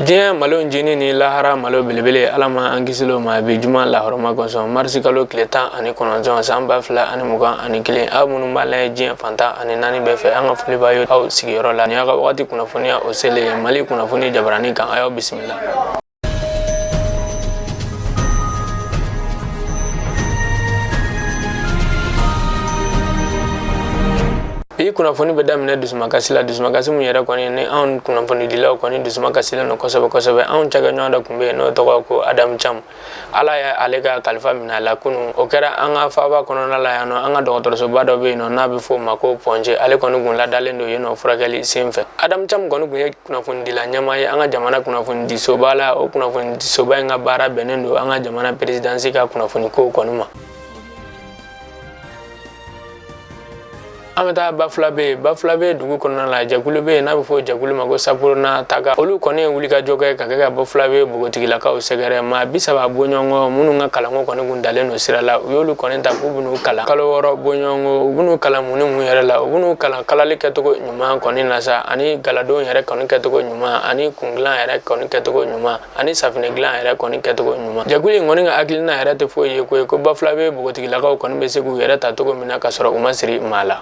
Diɲɛ malo ncinin ni lahara malo belebele, Ala ma an kisi o ma. Bi juma lahɔrɔma kosɔn, marisi kalo tile 19, san 2021, aw minnu b'a lajɛ diɲɛ fan 14 bɛɛ fɛ, an ka foli b'a ye aw sigiyɔrɔ la. Nin y'a ka wagati kunnafoniya o selen Mali kunnafoni jabarani kan. A y'aw bisimila. Bi kunnafoni bɛ daminɛ dusumakasi la, dusumakasi min yɛrɛ kɔni ni anw kunnafonidilaw kɔni dusuma kasilen don kosɛbɛ kosɛbɛ. Anw cakɛɲɔgɔn dɔ tun bɛ yen, n'o tɔgɔ ko Adamu Camu. Ala ye ale ka kalifa minɛ a la kunun. O kɛra an ka faaba kɔnɔna la yan nɔ, an ka dɔgɔtɔrɔsoba dɔ bɛ yen nɔ, n'a bɛ f'o ma ko Point G. Ale kɔni kun ladalen don yen nɔ furakɛli sen fɛ. Adamu Camu kɔni kun ye kunnafonidila ɲɛmaa ye an ka jamana kunnafonidisoba la. O kunnafonidisoba in ka baara bɛnnen don an ka jamana perezidansi ka kunnafonikow kɔni ma. An bɛ taa Bafulabe. Bafulabe dugu kɔnɔna la, jɛkulu bɛ yen, n'a bɛ fɔ jɛkulu ma ko Saporona Taga. Olu kɔni ye wulikajɔ kɛ ka kɛ ka Bafulabe npogotigilakaw sɛgɛrɛ, maa 30 bɔɲɔgɔnko minnu ka kalanko kɔni kun dalen don sira la. U y'olu kɔni ta k'u bɛn'u kalan kalo 6 bɔɲɔgɔnko. U bɛn'u kalan mun ni mun yɛrɛ la? U bɛn'u kalan kalali kɛcogo ɲuman kɔni na sa, ani galadon yɛrɛ kɔni kɛcogo ɲuman, ani kundilan yɛrɛ kɔni kɛcogo ɲuman, ani safinɛ dilan yɛrɛ kɔni kɛcogo ɲuman. Jɛkulu in kɔni ka hakilina yɛrɛ tɛ foyi ye koyi, ko Bafulabe npogotigilakaw kɔni bɛ se k'u yɛrɛ ta cogo min na ka sɔrɔ u ma siri maa la.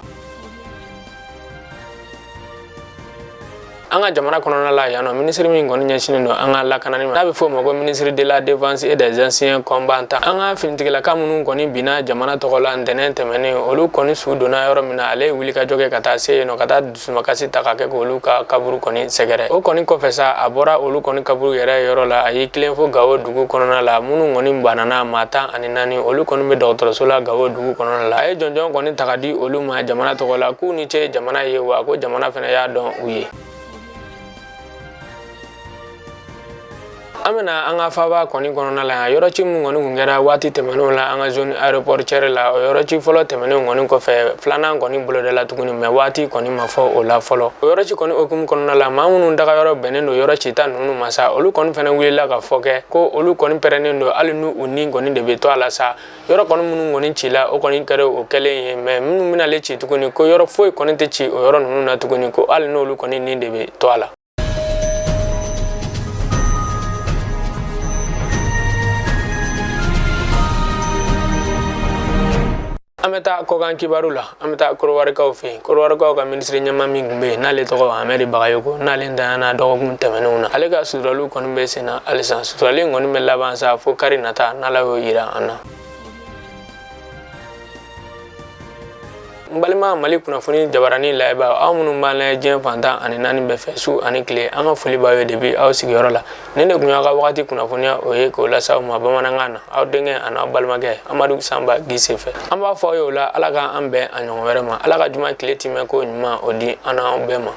An ka jamana kɔnɔna la yan nɔ, minisiri min kɔni ɲɛsinnen don an ka lakanani ma, n'a bɛ f'o ma ko ministre de la défense et des anciens combattants, an ka finitigilaka minnu kɔni binna jamana tɔgɔ la ntɛnɛn tɛmɛnen, olu kɔni su donna yɔrɔ min na, ale ye wulikajɔ kɛ ka taa se yen nɔ, ka taa dusumakasi ta ka kɛ k'olu ka kaburu kɔni sɛgɛrɛ. O kɔni kɔfɛ sa, a bɔra olu kɔni kaburu yɛrɛ yɔrɔ la, a y'i tilen fo Gawo dugu kɔnɔna la. Minnu kɔni banana, maa 14, olu kɔni bɛ dɔgɔtɔrɔso la Gawo dugu kɔnɔna la. A ye jɔnjɔn kɔni ta ka di olu ma jamana tɔgɔ la, k'u ni ce jamana ye, wa ko jamana fana y'a dɔn u ye. An bɛna an ka faaba kɔni kɔnɔna la yan. Yɔrɔci min kɔni kun kɛra waati tɛmɛnenw la an ka zone aéroportuaire la, o yɔrɔci fɔlɔ tɛmɛnenw kɔni kɔfɛ, filanan kɔni bolodala tuguni, mais waati kɔni ma fɔ o la fɔlɔ. O yɔrɔci kɔni hukumu kɔnɔna la, maa minnu dagayɔrɔ bɛnnen don yɔrɔ cita ninnu ma sa, olu kɔni fana wulila ka fɔ kɛ ko olu kɔni pɛrɛnnen don, hali n'u u ni kɔni de bɛ to a la sa. Yɔrɔ kɔni minnu kɔni cila, o kɔni kɛra o kɛlen ye, mais minnu bɛna ale ci tuguni, ko yɔrɔ foyi kɔni tɛ ci o yɔrɔ ninnu na tuguni, ko hali n'olu kɔni ni de bɛ to a la. An bɛ taa kɔkan kibaru la. An bɛ taa Kɔdiwarikaw fɛ yen. Kɔdiwarikaw ka minisiri ɲɛmaa min tun bɛ yen, n'ale tɔgɔ Hamɛdi Bagayoko, n'ale ntanyana dɔgɔkun tɛmɛnenw na, ale ka suturaliw kɔni bɛ sen na halisa. Suturali in kɔni bɛ laban sa fo kari nata, n'Ala y'o yira an na. N balima Mali kunnafoni jabarani lajɛbaa, aw minnu b'an lajɛ diɲɛ fan 14 bɛɛ fɛ, su ani tile, an ka foli b'aw ye depi aw sigiyɔrɔ la. Nin de tun y'aw ka wagati kunnafoniya o ye, k'o lase aw ma bamanankan na, aw denkɛ ani aw balimakɛ Amadu Sanba Gise fɛ. An b'a fɔ aw ye o la, Ala k'an bɛn a ɲɔgɔn wɛrɛ ma. Ala ka juma tile timɛ ko ɲuman o di an n'aw bɛɛ ma.